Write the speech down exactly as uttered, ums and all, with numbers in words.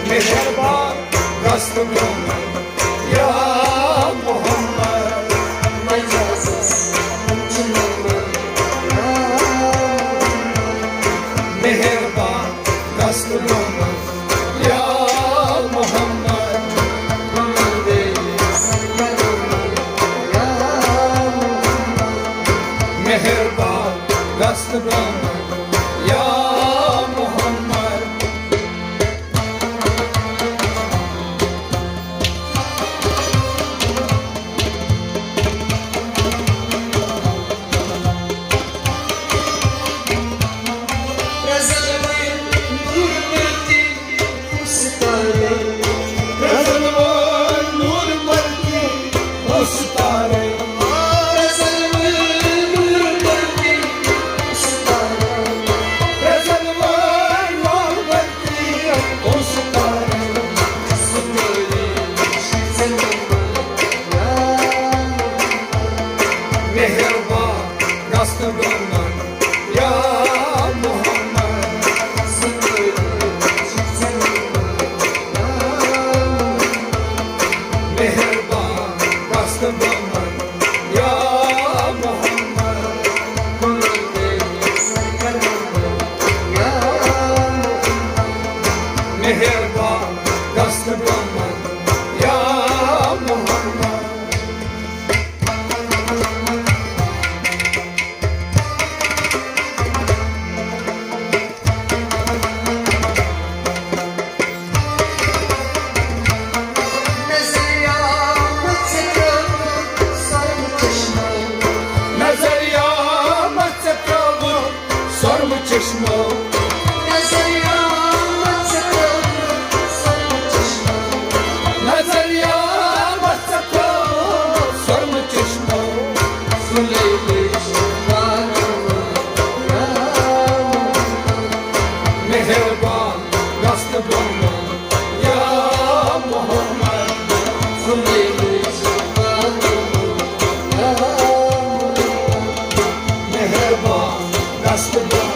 مہربان گژھ تہٕ برٛونٛہہ، یا محمد۔ مہربان گژھ تہٕ برٛونٛہہ، یا محمد۔ مہربان گژھ تہٕ برٛونٛہہ، یا محمد۔ مہربان گژھ تہٕ برٛونٛہہ، یا محمد۔ مہربان گژھ تہٕ برٛونٛہہ، یا محمد۔ مہربان گژھ تہٕ برٛونٛہہ، یا محمد۔ نظر آمد ژےٚ ترٛٲوُن سۄرمہٕ چشمو۔ نظر آمد ژےٚ ترٛٲوُن سۄرمہٕ چشمو۔ نظر آمد ژےٚ ترٛٲوُن سۄرمہٕ چشمو۔ سُلے لٔج پانہٕ۔ مہربان گژھ تہٕ برٛونٛہہ، یا محمد۔ مہربان گژھ تہٕ برٛونٛہہ۔